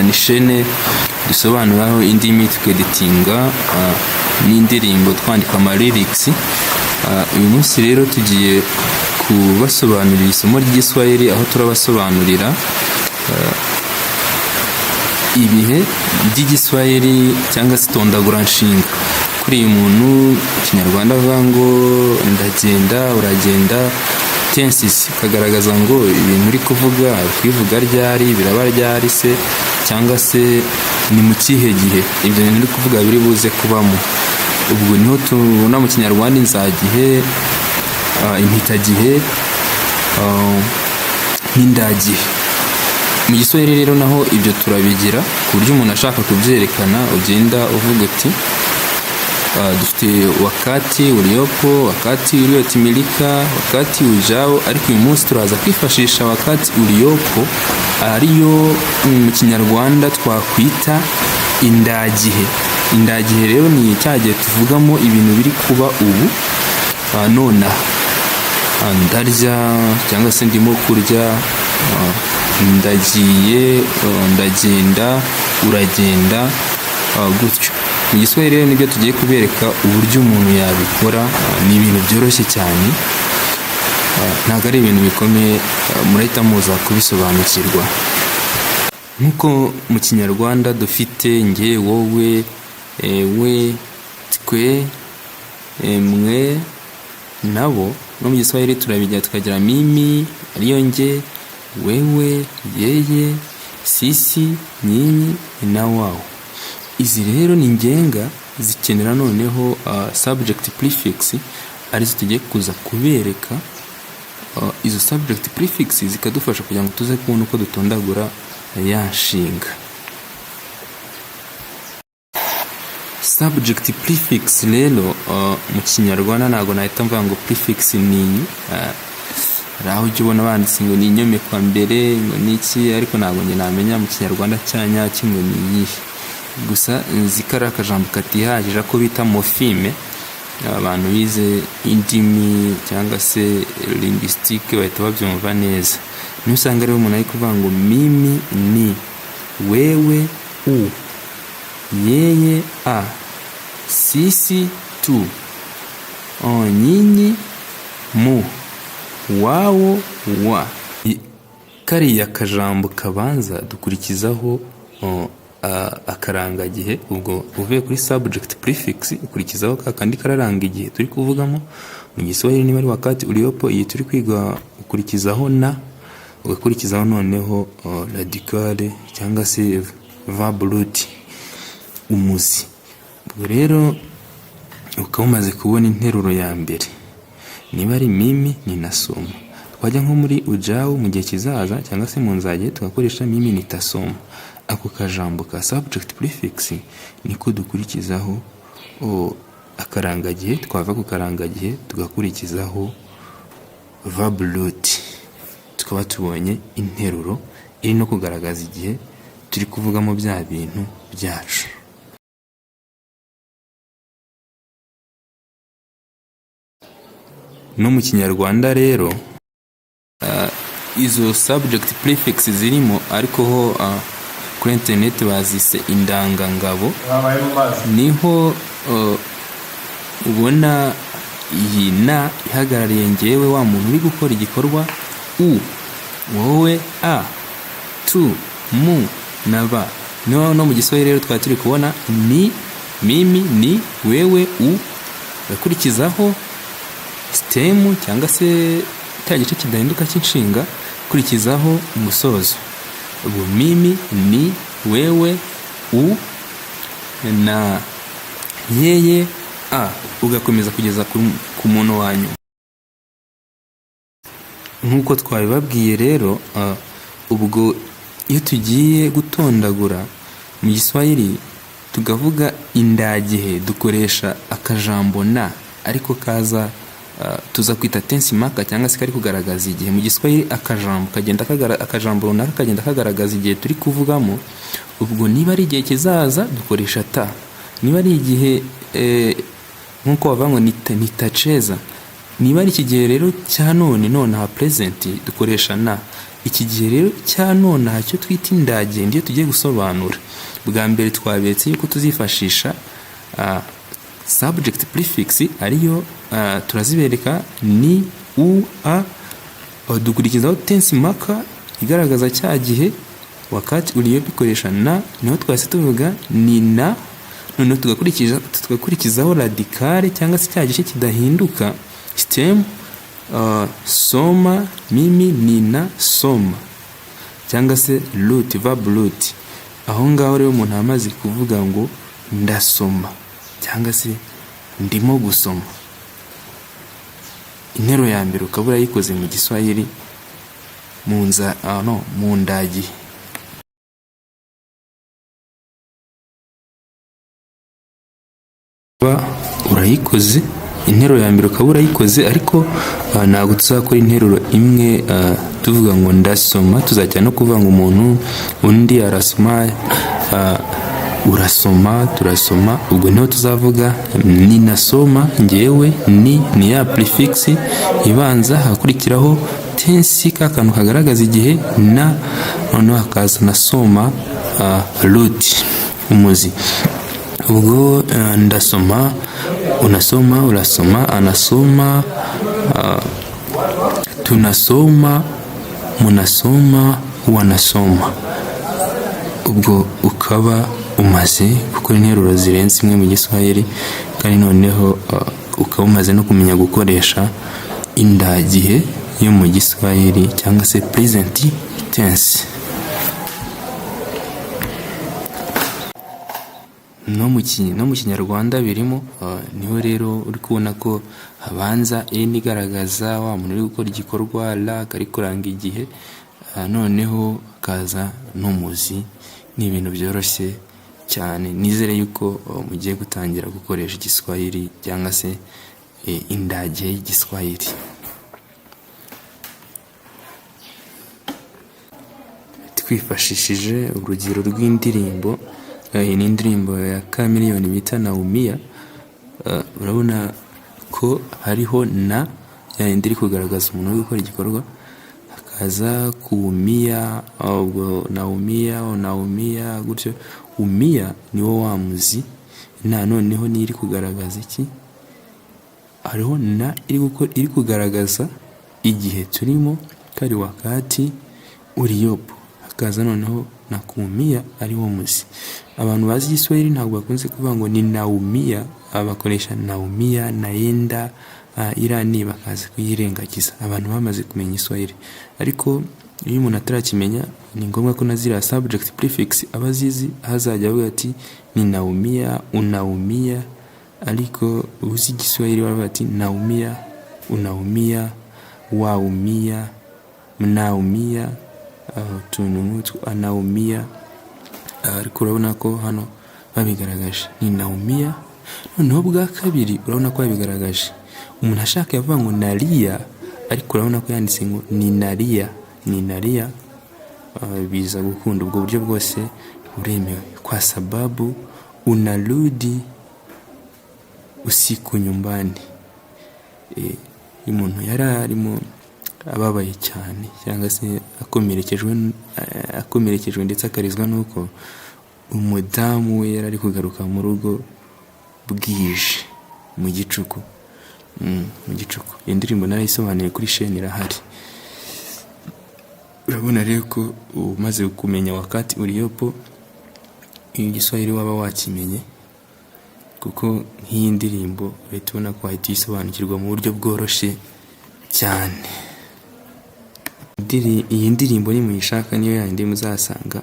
Ni shene dusobanuraho indimi, tukeditinga n'indirimbo, twandika ama lyrics. Uyu munsi rero tugiye kubasobanurira isomo ry'Igiswahili, aho turabasobanurira ibihe by'Igiswahili cyangwa se itondaguranshinga. Kuri uyu muntu mu Kinyarwanda avuga ngo ndagenda, uragenda, tenses ukagaragaza ngo ibintu uri kuvuga kubivuga ryari, biraba ryari se, cyangwa se ni mu kihe gihe ibyo bintu uri kuvuga biri buze kubamo. Ubwo niho tubona mu Kinyarwanda inzagihe, impitagihe, n'indagihe. Mu Giswahili rero naho ibyo turabigira, ku buryo umuntu ashaka kubyerekana ugenda uvuga uti dufite wakati uliopo, wakati uliotimilika, wakati ujao. Ariko uyu munsi turaza kwifashisha wakati uliopo, ariyo mu Kinyarwanda twakwita indagihe. Indagihe rero ni cya gihe tuvugamo ibintu biri kuba ubu, nonaha. Ndarya cyangwa se ndimo kurya, ndagiye, ndagenda, uragenda, gutyo. Mu Giswahili rero nibyo tugiye kubereka uburyo umuntu yabikora. Ni ibintu byoroshye cyane, ntabwo ari ibintu bikomeye, murahita muza kubisobanukirwa. Nk'uko mu Kinyarwanda dufite nge, wowe, we, twe, mwe, nabo, no mu Giswahili turabigira, tukagira mimi ariyo nge, wewe, yeye, sisi, nyinyi na wao. Izi rero ni ngenga, zikenera noneho subject prefix, arizo tugiye kuza kubereka. Izo subject prefix zikadufasha kugira ngo tuze kubona uko dutondagura ya nshinga. Subject prefix rero, mu Kinyarwanda ntabwo nahita mvuga ngo prefix ni iyi. Hari aho ujya ubona banditse ngo ni inyomekwa mbere, ngo ni iki, ariko ntabwo njye namenya mu Kinyarwanda cya nyacyo ngo ni iyihe. Gusa nzi ko ari akajambo katihagije ako bita morpheme. Abantu bize indimi cyangwa se linguistique bahita babyumva neza. Niyo usanga rero umuntu ari kuvuga ngo mimi ni, wewe u, yeye a, sisi tu, nyinyi mu, wao wa. Kariya kajambo kabanza dukurikizaho akarangagihe. Ubwo uvuye kuri subject prefix ukurikizaho ka kandi kararanga igihe turi kuvugamo. Mu Giswahili niba ari wakati uliopo iyi turi kwiga, ukurikizaho na, ugakurikizaho noneho radical cyangwa se verb root, umuzi. Ubwo rero ukaba umaze kubona interuro ya mbere. Niba ari mimi ninasoma, twajya nko muri ujao, mu gihe kizaza cyangwa se mu nzagihe, tugakoresha mimi nitasoma. Ako kajambo ka subject prefix niko dukurikizaho akarangagihe, twava ku karangagihe tugakurikizaho verb root, tukaba tubonye interuro iri no kugaragaza igihe turi kuvugamo bya bintu byacu. No mu Kinyarwanda rero izo subject prefix zirimo, ariko ho kuri interineti bazise indangangabo. Babaye mu mazi. Niho ubona iyi na ihagarariye ngewe, wa muntu uri gukora igikorwa, u wowe, a, tu, mu na ba. No mu Giswahili rero twari turi kubona ni mimi ni, wewe u, ugakurikizaho stem cyangwa se cya gice kidahinduka cy'inshinga, ukurikizaho umusozo. Ubu mimi ni, wewe u, na yeye a, ugakomeza kugeza ku muntu wa nyuma. Nk'uko twabibabwiye rero, ubwo iyo tugiye gutondagura mu Giswahili tukavuga indagihe, dukoresha akajambo na, ariko kaza tuza kwita tense marker cyangwa se kari kugaragaza igihe. Mu Giswahili akajambo kagenda akajambo runaka kagenda kagaragaza igihe turi kuvugamo. Ubwo niba ari igihe kizaza dukoresha ta, niba ari igihe nk'uko bavuga ngo nitacheza. Niba ari iki gihe rero cya none, nonaha, present, dukoresha na. Iki gihe rero cya nonaha cyo twita indagihe ndiyo tugiye gusobanura. Bwa mbere twaberetse yuko tuzifashisha subject prefix, ariyo turazibereka ni u, a, dukurikizaho tense marker igaragaza cya gihe wakati uriyo bikoresha na, niho twahise tuvuga ni na. Noneho tugakurikizaho radical cyangwa se cya gice kidahinduka, stem, soma, mimi ni na soma, cyangwa se root, verb root. Aho ngaho rero umuntu amaze kuvuga ngo ndasoma cyangwa se ndimo gusoma. Interuro ya mbere ukaba urayikoze mu Giswahili mu nza, no mu ndagihe. Urayikoze interuro ya mbere, ukaba urayikoze. Ariko ntabwo tuzakora interuro imwe tuvuga ngo ndasoma, tuzajya no kuvuga ngo umuntu undi arasoma, urasoma, turasoma. Ubwo niho tuzavuga ninasoma ngewe. Ni ya prefix ibanza, hakurikiraho tense, ka kantu kagaragaza igihe, na noneho hakaza na soma, root, umuzi. Ubwo ndasoma, unasoma, urasoma, anasoma, tunasoma, munasoma, wanasoma. Ubwo ukaba umaze gukora interuro zirenze imwe mu Giswahili, kandi noneho ukaba umaze no kumenya gukoresha indagihe yo mu Giswahili cyangwa se present tense. No mu Kinyarwanda birimo. Niho rero uri kubona ko habanza n igaragaza wa muntu uri gukora igikorwa, la kari kuranga igihe, noneho kaza n'umuzi. Ni ibintu byoroshye cyane. Nizere yuko mugiye gutangira gukoresha Igiswahili cyangwa se indage y'Igiswahili. Twifashishije urugero rw'indirimbo, iyi ni indirimbo ya Chameleone bita Naumia. Urabona ko hariho na ya yindi iri kugaragaza umuntu uri gukora igikorwa, hakaza kuumia, ubwo naumia, unaumia gutyo. Umia niwo wa muzi, na noneho niyo iri kugaragaza iki? Hariho na iri kugaragaza igihe turimo kari wakati uliopo, hakaza noneho na kuumia ari wo muzi. Abantu bazi Igiswahili ntabwo bakunze kuvuga ngo ni naumia, bakoresha naumia, naenda, irani bakaza kuyirengagiza. Abantu bamaze kumenya Igiswahili. Ariko iyo umuntu atarakimenya, ni ngombwa ko na ziriya subject prefix aba azizi, aho azajya avuga ati ni naumia, unaumia. Ariko uzi Igiswahili baravuga ati naumia, unaumia, waumia, mnaumia, utuntu nk'utwo, anaumia. Ariko urabona ko hano babigaragaje ni naumia. Noneho bwa kabiri urabona ko babigaragaje, umuntu ashaka yavuga ngo nalia, ariko urabona ko yanditse ngo ni nalia, ni nalia. Biza gukunda, ubwo buryo bwose buremewe. Kwa sababu unarudi usiku nyumbani. Iyo umuntu yari arimo ababaye cyane cyangwa se akomerekejwe ndetse akarizwa n'uko umudamu we yari ari kugaruka mu rugo bwije mu gicuku, mu gicuku. Iyo ndirimbo narayisobanuye kuri sheni, irahari. Urabona rero ko umaze kumenya wakati uliopo, Igiswahili waba wakimenye, kuko nk'iyi ndirimbo uhita ubona ko wahita uyisobanukirwa mu buryo bworoshye cyane. Iyi ndirimbo nimuyishaka niyo yandi muzasanga.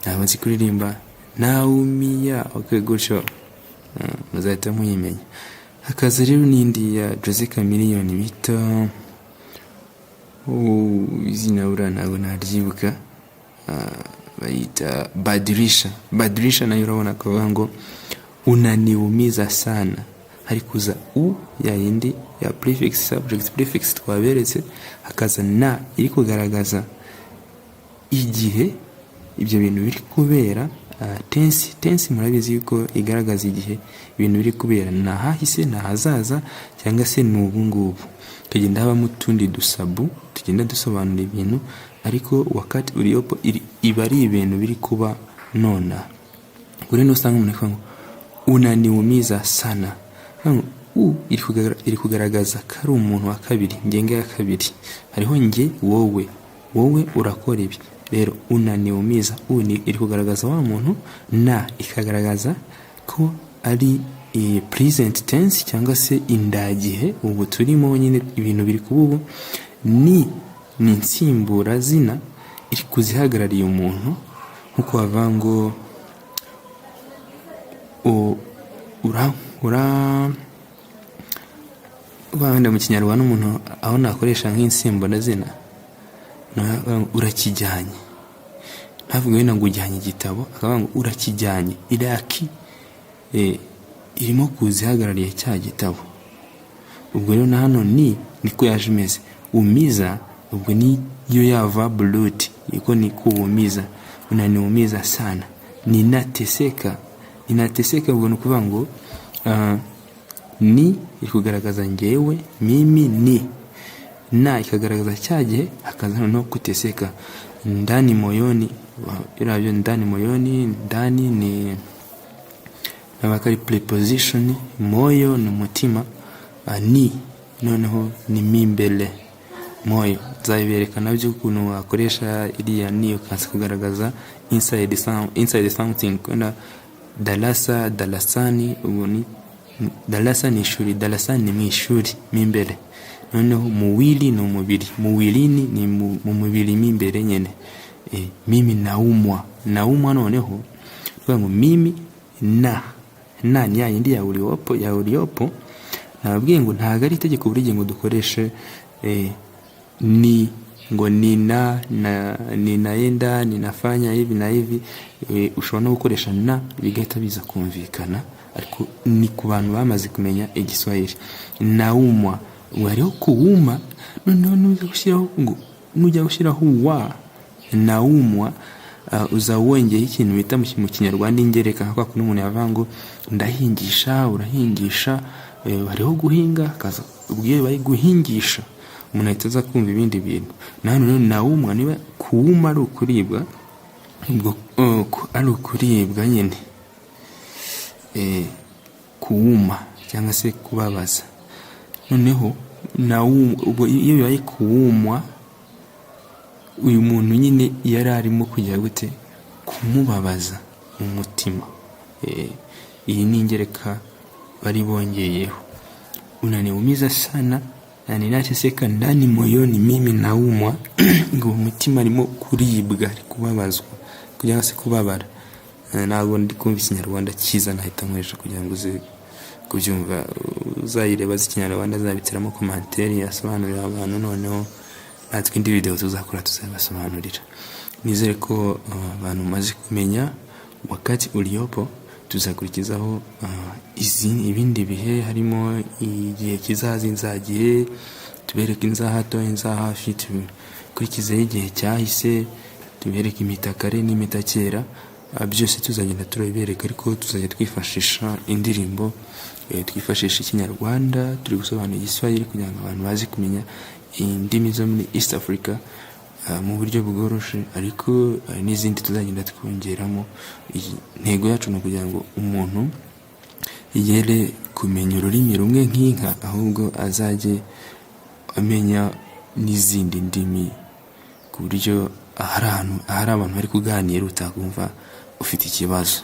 Ntabwo nzi kuririmba naumia, okay, gutyo muzahita muyimenya. Hakaza rero n'indi ya Jose Chameleone bita, izina buriya ntabwo naryibuka, bayita Badilisha. Badilisha nayo urabona ko bavuga ngo unaniumiza sana, hari kuza u ya yindi ya prefix, subject prefix twaberetse, hakaza na iri kugaragaza igihe ibyo bintu biri kubera, tense. Tense murabizi yuko igaragaza igihe ibintu biri kubera, ni ahahise, ni ahazaza, cyangwa se ni ubu ngubu. Tugenda habamo utundi dusabu tugenda dusobanura ibintu. Ariko wakati uliopo iba ari ibintu biri kuba nonaha. Ubwo rero usanga umuntu avuga ngo unaniumiza sana. Ngo u iri kugaragaza ko ari umuntu wa kabiri, ngenga ya kabiri. Hariho njye, wowe, wowe urakora ibi. Rero unaniumiza, u ni iri kugaragaza wa muntu, na ikagaragaza ko ari present tense cyangwa se indagihe, ubu turimo nyine, ibintu biri kuba ubu. Ni insimburazina iri kuzihagarariye umuntu, nkuko bavuga ngo ura ura wenda mu Kinyarwanda umuntu aho nakoresha nk'insimburazina urakijyanye, ntavuge wenda ngo ujyanye igitabo, akavuga ngo urakijyanye. Iriya ki irimo kuza ihagarariye cya gitabo. Ubwo rero na hano ni niko yaje imeze. Umiza ubwo niyo ya verb root, iko ni kuumiza. Unaniumiza sana, ninateseka. Ninateseka ubwo ni ukuvuga ngo ni iri kugaragaza njyewe, mimi ni, na ikagaragaza cya gihe, hakaza noneho kuteseka. Ndani moyoni, biriya byo ndani moyoni, ndani ni nabaka ari preposition, moyo ni umutima, ni noneho ni mimbele moyo. Nzabibereka nabyo ukuntu wakoresha iriya ni ukaza kugaragaza inside some, inside something. Kwenda darasa, darasani, ubwo ni darasa ni ishuri, darasani ni mu ishuri mo imbere. Noneho muwili ni umubiri, muwilini ni mu mubiri mo imbere nyine. Mimi naumwa, naumwa noneho tuvuga ngo mimi na, na ni ya yindi ya uliopo, ya uliopo. Nababwiye ngo ntabwo ari itegeko buri gihe ngo dukoreshe ni ngo nina na ninaenda, ninafanya hivi na hivi. Ushobora no gukoresha na bigahita biza kumvikana, ariko ni ku bantu bamaze kumenya Igiswahili. Naumwa, hariho kuwuma, noneho nujya gushyiraho ngo nujya gushyiraho wa naumwa, uza wongeyeho ikintu bita mu Kinyarwanda ingereka, nka kwa kundi umuntu yavuga ngo ndahingisha, urahingisha. Hariho guhinga, hakaza ubwo iyo bibaye guhingisha umuntu ahita aza kumva ibindi bintu. Na hano rero naumwa, niba kuwuma ari ukuribwa, ubwo ari ukuribwa nyine, kuwuma cyangwa se kubabaza. Noneho ubwo iyo bibaye kuwumwa, uyu muntu nyine yari arimo kujya gute kumubabaza mu mutima. Iyi ni ingereka bari bongeyeho. Unaniumiza sana na ninateseka ndani moyoni, mimi naumwa. Ngo umutima arimo kuribwa, ari kubabazwa cyangwa se kubabara. Ntabwo ndi kumva Ikinyarwanda cyiza nahita nkoresha kugira ngo uze kubyumva. Uzayireba azi Ikinyarwanda azabiteramo commentaire yasobanurira abantu, noneho natwe indi video tuzakora tuzabasobanurira. Nizere ko abantu mumaze kumenya wakati uliopo. Tuzakurikizaho ibindi bihe, harimo igihe kizaza, inzagihe, tubereke inzahato, inzahafi, dukurikizeho igihe cyahise, tubereke imitakare n'imitakera. Byose tuzagenda turabibereka, ariko tuzajya twifashisha indirimbo, twifashisha Ikinyarwanda turi gusobanura Igiswahili kugira ngo abantu baze kumenya indimi zo muri East Africa mu buryo bworoshe. Ariko hari n'izindi tuzagenda twongeramo. Intego yacu ni ukugira ngo umuntu yere kumenya ururimi rumwe nk'inka, ahubwo azajye amenya n'izindi ndimi, ku buryo ahari ahantu ahari abantu bari kuganira utakumva ufite ikibazo.